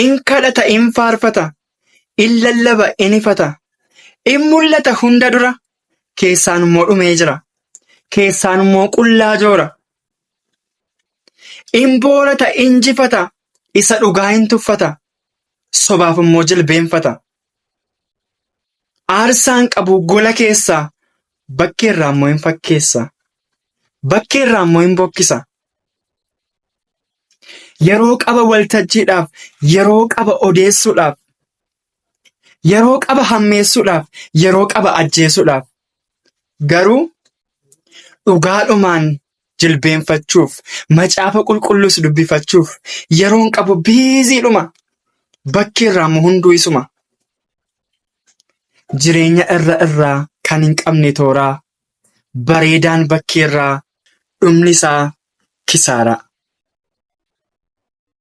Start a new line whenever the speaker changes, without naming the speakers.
In kadhata in faarfata, in lallaba in ifata, in mul'ata hunda dura, keessaan immoo dhumee jira. Keessaan immoo qullaa joora. In boorata in jifata, isa dhugaa hin tuffata, sobaaf immoo jilbeenfata. Aarsaan qabu gola keessaa, bakkeerraa immoo hin fakkeessa. Bakkeerraa immoo hin bokkisa. Yeroo qaba waltajjiidhaaf, yeroo qaba odeessuudhaaf, yeroo qaba hammeessuudhaaf, yeroo qaba ajjeesuudhaaf. Garuu dhugaadhumaan jilbeenfachuuf, macaafa qulqulluus dubbifachuuf yeroon qabu biiziidhuma. Bakkeerraa immoo hunduu isuma. Jireenya irra irraa kan hin qabne tooraa, bareedaan bakkeerraa dhumni isaa kisaaraa.